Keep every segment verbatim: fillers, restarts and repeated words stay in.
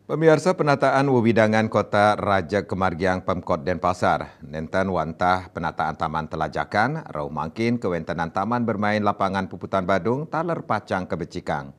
Pemirsa, penataan wewidangan kota raja kemargiang Pemkot Denpasar. Nenten wantah penataan taman telajakan, rauh mangkin kewentenan taman bermain lapangan puputan badung taler pacang kebecikang.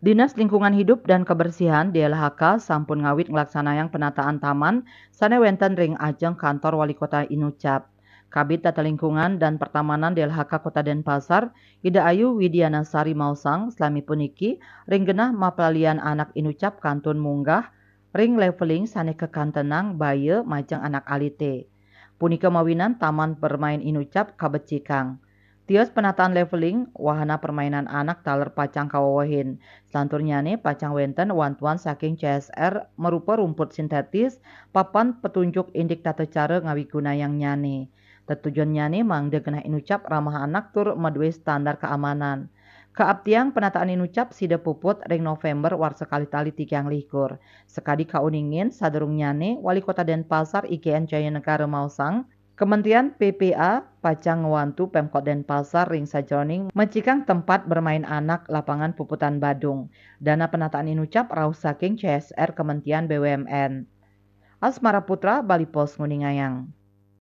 Dinas Lingkungan Hidup dan Kebersihan, D L H K, sampun ngawit nglaksanayang penataan taman sane wenten ring ajeng kantor Wali Kota Inucap. Kabid Tata Lingkungan dan Pertamanan D L H K Kota Denpasar, Ida Ayu Widiana Sari maosang, salami puniki ring genah mapalalian anak Inucap kantun munggah ring leveling sane kekantenang baya majeng anak alite. Punika mawinan taman bermain Inucap kabecikang. Tios penataan leveling, wahana permainan anak taler pacang kawewehin. Selanturnyane pacang wenten wantuan saking C S R marupa rumput sintetis, papan petunjuk indik tata cara ngawigunayangnyane. Tetujonnyane mangda genah Inucap ramah anak tur madue standar keamanan. Kaaptiang penataan Inucap sida puput ring November warsa kalih tali tigang likur. Sakadi kauningin, sadurungnyane Wali Kota Denpasar I G N Jayanegara maosang, Kementerian P P A pacang ngwantu Pemkot Denpasar ring sajeroning mecikang tempat bermain anak lapangan puputan badung. Dana penataan Inucap rauh saking C S R Kementerian B U M N. Asmara Putra, Bali Post nguningayang.